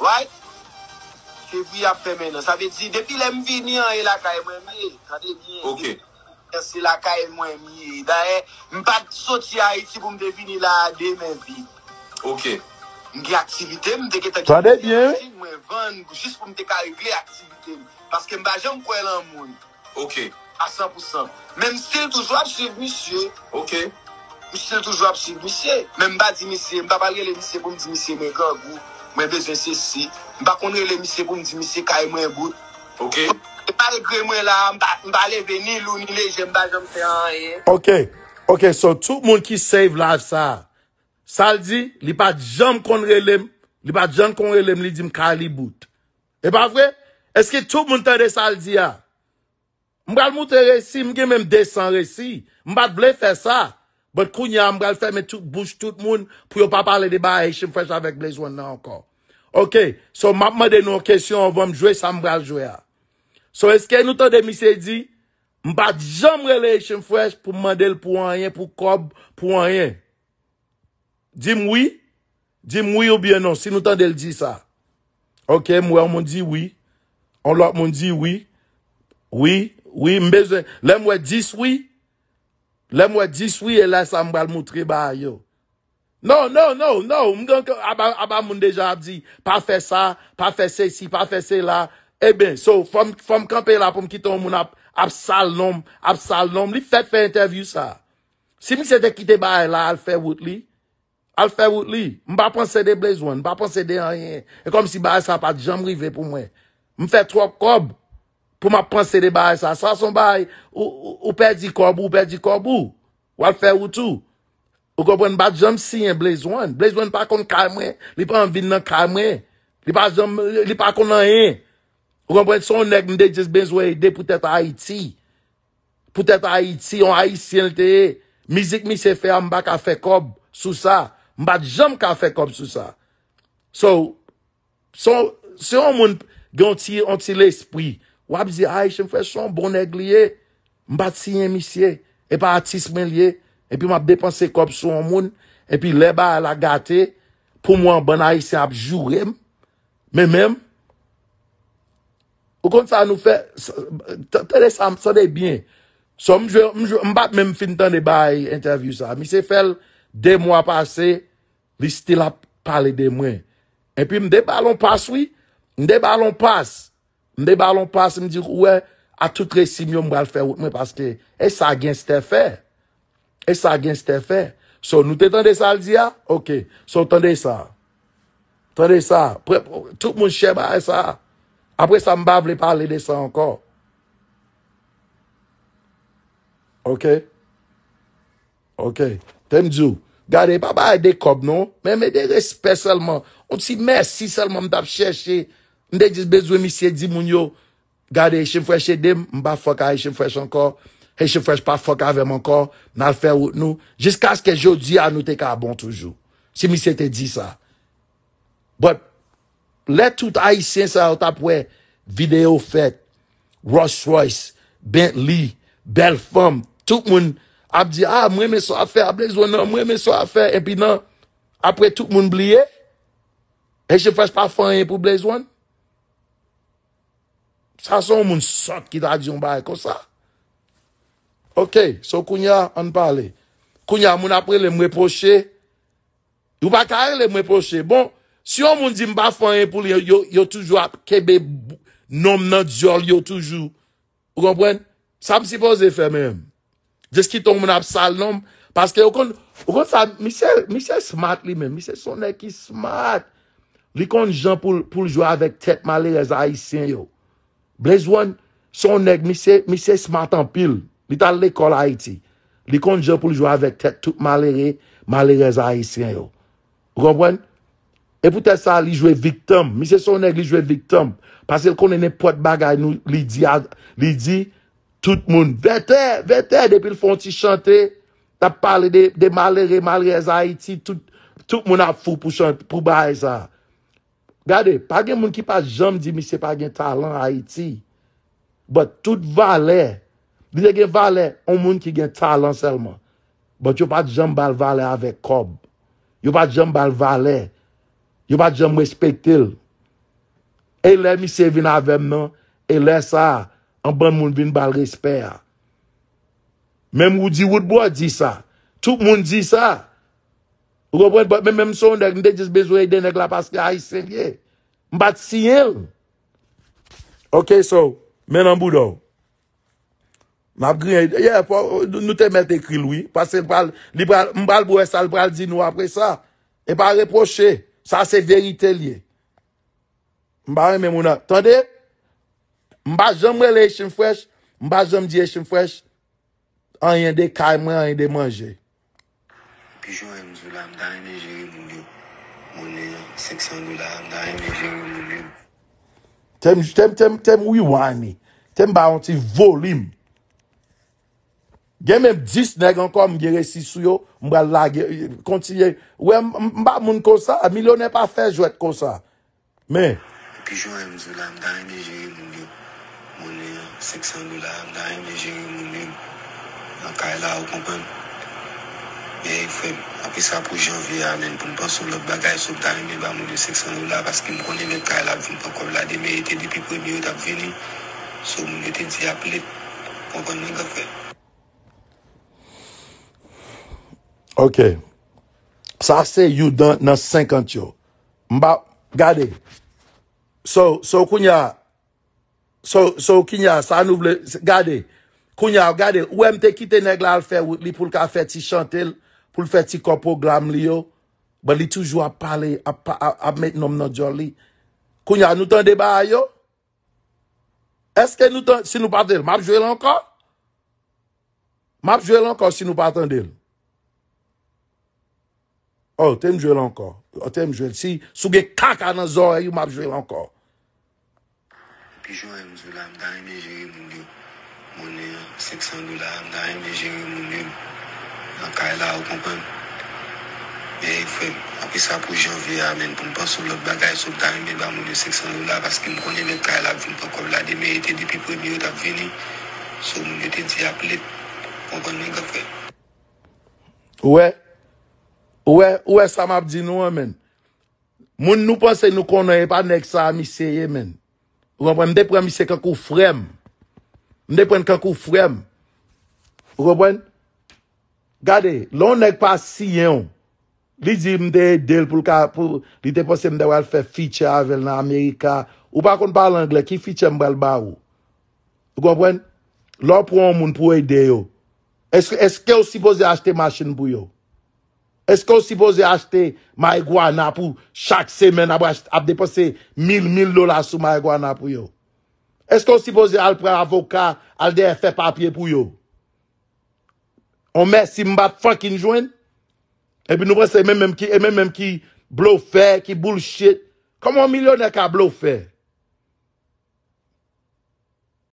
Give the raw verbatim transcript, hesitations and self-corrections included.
Right? Fevriye ap fèmen nan. Sa vle di, depi lè m vini an, e lakay mwen m ye. Tande byen. Ok. Depi lè se lakay mwen m ye. Dayè, m pa t soti Ayiti pou m te vini la a de men vid. Ok. M gen aktivite, m te gentan gen Tande byen. Machin, mwen vann, jis pou m te ka regle aktivite m. Paske m pa janm kwè lan moun. Ok. A san pou san. Men m still toujou ap swiv misye. Ok. M still toujou ap swiv misye. Men m pa di misye, m pa pral rele misye pou m di misye mwen grangou, mwen bezwen sesi. M pa konn rele misye pou m di misye kay mwen bout. Ok. E malgre mwen la, m pa, m pa leve ni lou ni lejè, m pa janm fè anyen. Ok. Ok, so tout moun ki save live sa, sa l di, li pa t janm konn rele m, li pa t janm konn rele m, li di m kay li bout. E pa vre? Èske tout moun tande sa l di a? M pral moutre resi, m gen menm de san resi. M pa t vle fè sa. But kounye a, m pral fèmen tout bouch tout moun pou yo pa pale de bagay Haitian Fresh avèk Blaze One nan ankò. Ok, so m ap mande nou yon kesyon anvan m jwe sa m pral jwe a. So èske nou tande misye di, m pa t janm rele Haitian Fresh pou m mande l pou anyen, pou kòb, pou anyen? Di m wi. Di m wi oubyen non, si nou tande l di sa. Ok, m wè yon moun di wi. Yon lòt moun di wi. Wi, wi, m bezwen. Lè m wè dis wi, lè m wè dis wi, e lè sa m pral moutre bagay yo. No, no, no, no, m gen aba, aba moun deja ap di, pa fè sa, pa fè sesi, pa fè sela. Ebyen, so, fò m, fò m kanpe la pou m kite yon moun ap, ap sal non m, ap sal non m. Li fèk fè entèvyou sa. Si misye te kite bagay la al fè wout li, al fè wout li. M pa panse de Blaze One, m pa panse de anyen. E kòmsi bagay sa pa t janm rive pou mwen. M fè twòp kòb pou m ap panse de bagay sa. Sa se yon bagay, ou, ou, ou pèdi kòb ou, ou pèdi kòb ou. W al fè wout ou. Ou konprann, m pa t janm siyen Blaze One. Blaze One pa konn kay mwen, li pa vin nan kay mwen. Li pa janm, li pa konn anyen. Ou konprann, se yon nèg m te jis bezwen ede poutèt Ayiti. Poutèt Ayiti, yon Ayisyen l te ye. Mizik misye fè a, m pa ka fè kòb sou sa. M pa t janm ka fè kòb sou sa. So, se yon, se yon moun gen yon ti, yon ti lespri. W ap di, Haitian Fresh se yon bon nèg li ye. M pa t siyen misye. E pa atis mwen l ye. Epi m ap depanse kòb sou yon moun. Epi lè bagay la gate, pou mwen, bann Ayisyen ap joure m. Men menm, ou konn sa nou fè, tande sa, tande byen. So, m jwe, m jwe, m pa t menm fin tande bay entèvyou sa. Misye fè l de mwa pase, li still ap pale de mwen. Epi m te ba l on pas, wi. M te ba l on pas. M te ba l on pas, m di, ou wè, a tout resi m yo, m pral fè wout mwen, paske e sa genstè fè. E sa genstè fè. So, nou te tande sa l di a? Ok. So, tande sa. Tande sa. Pre-, tout moun share bagay sa. Apre sa, m pa vle pale de sa ankò. Ok. Ok. Te m di w, gade, pa bagay de kòb non, men, men de respè sèlman. On ti mèsi sèlman m t ap chèche. M te jis bezwen misye di moun yo, gade, Haitian Fresh ede m, m pa fòk a Haitian Fresh ankò. Haitian Fresh pa fòk avè m ankò. N al fè wout nou. Jiskaske jodi a, nou te ka bon toujou. Si misye te di sa. But, lè tout Ayisyen sa yo t ap wè videyo fèt, Rolls Royce, Bentley, bèl fanm, tout moun ap di, ah, m renmen sa w ap fè a, Blaze One nan, m renmen sa w ap fè. Epi nan, apre tout moun bliye, Haitian Fresh pa fè anyen pou Blaze One. Sa se yon moun sòt ki ta di yon bagay konsa. Ok, so kounye a, ann pale. Kounye a, moun ap rele m repwoche. Ou pa ka rele m repwoche. Bon, si yon moun di m pa fè anyen pou li, yo, yo toujou ap kenbe non m nan dyòl yo toujou. Ou konprann? Sa m sipoze fè menm? Jis kite yon moun ap sal non m. Paske ou konn, ou konn sa, misye, misye smart li menm. Misye se yon nèg ki smart. Li konn jan pou l, pou l jwe avèk tèt malerèz ayisyen yo. Blaze One, se yon nèg, misye, misye smart anpil. Li t al lekòl Ayiti. Li konn jan pou l jwe avèk tèt tout malere, malerèz ayisyen yo. Ou konprann? E poutèt sa, li jwe viktim. Misye se yon nèg, li jwe viktim. Paske l konnen nenpòt bagay nou, li di, a, li di, tout moun, vètè, vètè, depi l fè yon ti chante, l ap pale de, de malere, malerèz Ayiti, tout, tout moun ap fou pou chante, pou bagay sa. Gade, pa gen moun ki pa janm di misye pa gen talan Ayiti. But tout valè, li te gen valè, yon moun ki gen talan sèlman. But yo pa t janm ba l valè avèk kòb. Yo pa t janm ba l valè. Yo pa t janm respekte l. E lè misye vin avè m nan, e lè sa a, yon bann moun vin ba l respè a. Menm Roody Woodboy di sa. Tout moun di sa. Ou konprann? But men menm se yon nèg, m te jis bezwen ede nèg la paske Ayisyen l ye. M pa t siyen l. Ok, so, men nan bouda w. M ap griyen. Yeah, fò, nou te mèt ekri l, wi. Paske l pral, li pral, m pral wè sa l pral di nou apre sa. E pa repwoche. Sa se verite l ye. M pa renmen moun nan. Tande? M pa janm rele Echin Fresh. M pa janm di Echin Fresh anyen de kay mwen, anyen de manje. Pijon M di w la, m ta renmen jere moun yo. Monnen an, senk san dola, m ta renmen jere moun yo. Tem, tem, tem, tem rewind li. Tem ba yon ti volim. Gen menm dis nèg ankò, m gen resi sou yo, m pral lage, kontinye. Wè, m, m, m pa moun konsa, milyonè pa fè jwèt konsa. Men. Pijon M di w la, m ta renmen jere moun yo. Monnen an, senk san dola, m ta renmen jere moun yo. Nan kay la, ou konprann? Men, frè m, apre sa pou janvye a, menn, pou m panse yon lòt bagay, so m ta renmen ba moun yo senk san dola, paske m konnen mèt kay la ap vin pran kòb la demen, e te depi premye yo t ap vini. So, moun yo te di ap late. Konprann mwen, gran frè? Ok. Sa se you nan, nan senkant yo. M pa, gade. So, so, kounye a, so, so, kounye a, sa nou vle, gade. Kounye a, gade, ou wè m te kite nèg la al fè wout li pou l ka fè ti chante l, pou l fè ti kò pwogram li yo. But li toujou ap pale, ap, ap, ap met nonm nan djòl li. Kounye a, nou tande bagay yo? Èske nou tan-, si nou pa tande l, m ap jwe l ankò? M ap jwe l ankò si nou pa tande l. Oh, te m jwe l ankò. Oh, te m jwe l. Si, si w gen kaka nan zòrèy ou, m ap jwe l ankò. Pijon M di w la, m ta renmen jere moun yo. Monnen an, senk san dola, m ta renmen jere moun yo. Nan kay la, ou konprann? Men, frè m, apre sa pou janvye a, menn, pou m panse yon lòt bagay, so m ta renmen ba moun yo senk san dola, paske m konnen mèt kay la ap vin pran kòb la demen, e te depi premye yo t ap vini. So, moun yo te di ap late. Konprann mwen, gran frè? Ou wè? Ou wè, ou wè sa m ap di nou an, menn? Moun nou panse nou konnen, e pa nèg sa a misye ye, menn. Ou konprann? M te pran misye kankou frè m. M te pran l kankou frè m. Ou konprann? Gade, lè yon nèg pa siyen w, li di m te ede l pou l ka, pou, li te panse m ta pral fè feature avè l nan Amerika. Ou pa konn pale anglè, ki feature m pral ba ou? Ou konprann? Lè w pran yon moun pou ede yo, èske, èske w sipoze achte machin pou yo? Èske w sipoze achte marigwana pou chak semèn ap, ach-, ap depanse mil, mil dola sou marigwana pou yo? Èske w sipoze al pran avoka, al dèyè fè papye pou yo? On mèsi m pa t fucking jwenn. Epi nou panse e menm menm ki, e menm menm ki blofè, ki bullshit. Kòman yon milyonè ka blofè?